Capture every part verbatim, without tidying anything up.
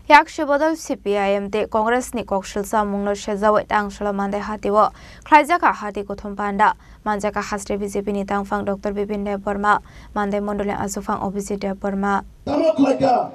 Yakshi bodol C P I M tei Congress ni kok silsa mungno sejawi tang salo Monday hati o khlaijak kha hati kuthum panda. Manjak kha haste B J P ni tangphang Doctor Bipin Debbarma, Monday mondol ni aswkphang Abhijit Debbarma. Tamo khlaikha,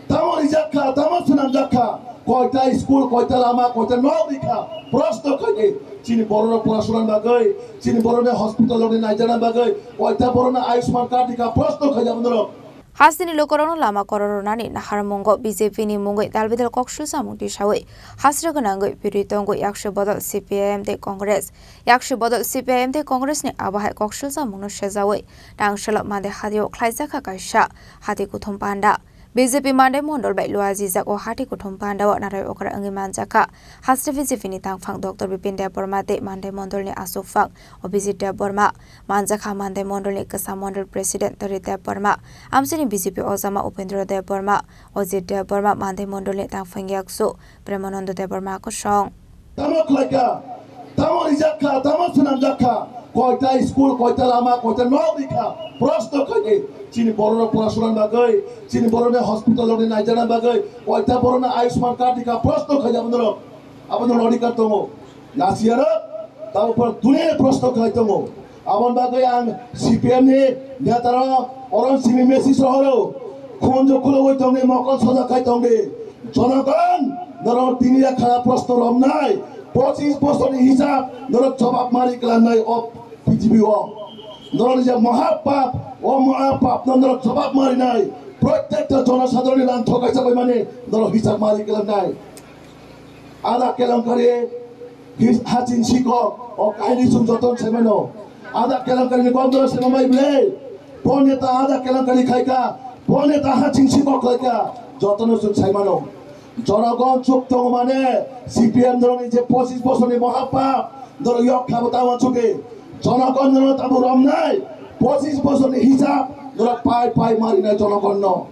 tamo rijakkha, tamo swnamjakkha, koita school, koita lama, koita nok rikha, proshno khaidi. Chini bororok porashonani bagwi, chini bororok hospital rokni naijana bagwi, koita bororokno Ayushman card rikha, proshno khaidi aboni rok. Hasteni lukurokno lama kororwnani naharmungo B J P ni mungwi dalbidal kok silsamung tisawi hasra gwnangwi birwi tongwi yakshi bodol C P I M tei Congress. Yakshi bodol C P I M tei Congress ni abo hai kok silsamungno sejawi tangsalo Monday hati o khlaijak kha kaisa hati kuthum panda. B J P Monday mondol bai luajijak o hati kuthum panda o narai okra wngwi manjak kha. Haste B J P ni tangphang Doctor Bipin Debbarma tei Monday mondol ni aswkphang Abhijit Debbarma. Manjak kha Monday mondol ni kwsa mondol president Tari Debbarma, amchini B J P ojama Upendra Debbarma, Ajit Debbarma, Monday mondol ni tangphang yaksu Premananda Debbarma kosong. Tamo khlaikha, tamo rijakkha, tamo swnamjakkha, koita school, koita lama, koita nok rikha, proshno khaidi. Chini bororok porashonani bagwi, chini bororokni hospital rokni naijana bagwi, koita bororokno Ayushman card rikha, proshno khaidi aboni rok. Aboni rok rikha tongo. Nasiyarok, tamo por dunia proshno khai tongo. Aboni bagwi ang C P M ni netarok, oron simi message rohoro. Khunju khulugwi tongdi, mokol soja khai tongdi. Jonogon, norok tini ya khara proshno romnai. Pochis bosorni hisab, norok jobab mari klangnai o prithibi o. Norok je mohapap, o mohapap no norok jobab marinai. Protekta jonosadharonni rang thokaisa bai mani, norok hisab mari klangnai. Ada kelongkari his-, haching sikok, o kahini chwng joto sai mano. Ada kelongkari ni kok doro sai mamai ble. Bo neta ada kelongkari khaika, bo neta haching sikok khaika, joto no chwng sai mano. Jonogon chuk tongo mane, C P M doro ni je pochis bosor ni mohapap, doro yok khabo ta wansuk di. Jonogon doro tabo romnai, pochis bosor ni hisab, doro pai pai marinai jonogon no.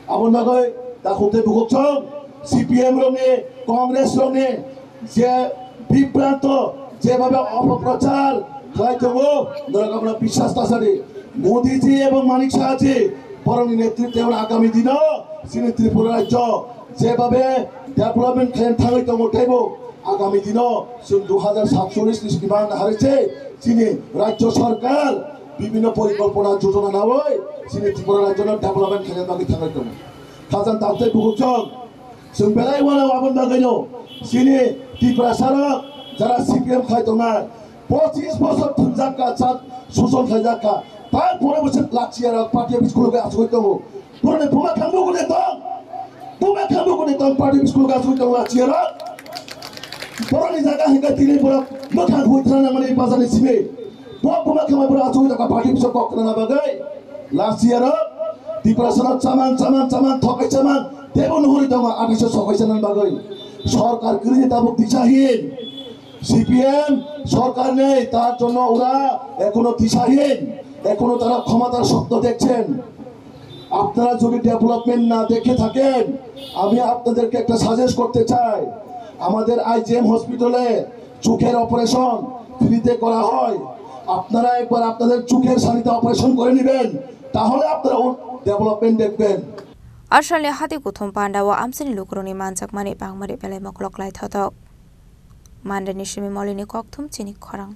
Aboni bagwi takhuk tei bukhuk chwng C P M rokni, Congress rokni je bibranto, jebabe opoprochar khlai tongo, norok abono biswas ta sadi. Modi ji ebong Manik Saha ji borokni netritwe agami dino chini Tripura rajyo jebabe development khlai thangwi tongo teibo agami dino chwng dui hajar satchollish ni simi bang hari se chini rajyo sarkar bibhinno porikolpona jojona nawi chini Tripura rajyono development khaina bagwi thangwi tongo. Khajang taktei bukhuk chwng, chwng belai uanao aboni bagwino chini Tiprasarok jara C P M khai tongnai, pochis bosor thwngjak kha, chat suson khaijak kha, tarpore bo chwng lachiyarok party office khulugwi achugwi tongo. Borokni buma khangbo gune tong. Buma khangbo gune tong party office khulugwi achugwi tong lachiyarok. Borokni jaga hingkha tini borok mwkhang hui thana nangmani bazarni simi. Bo buma khangma borok achugwi tongkha party office kok khna bagwi. Lachiyarok Tiprasano chamang chamang chamang thokai chamang teibo nuhuri tongo athaiso sokai chanani bagwi. Sorkar kwrwini tabuk disahin. C P M sorkar nei, tar jonno ora ekhono disahin, ekhono tara khomatar sopno dekchen. আপনারা যদি ডেভেলপমেন্ট না দেখে থাকেন, আমি আপনাদেরকে একটা সাজেস্ট করতে চাই। আমাদের আইজিএম হসপিটালে চোখের অপারেশন ফ্রিতে করা হয়। আপনারা একবার আপনাদের চোখের সারিতে অপারেশন করে নেবেন, তাহলে আপনারা ডেভেলপমেন্ট দেখবেন। Asalni hati kuthum panda o amchini lukurokni manjakmani bangmani belai mokolok lai thotok. Mandeni simi molini kokthum chini khorang.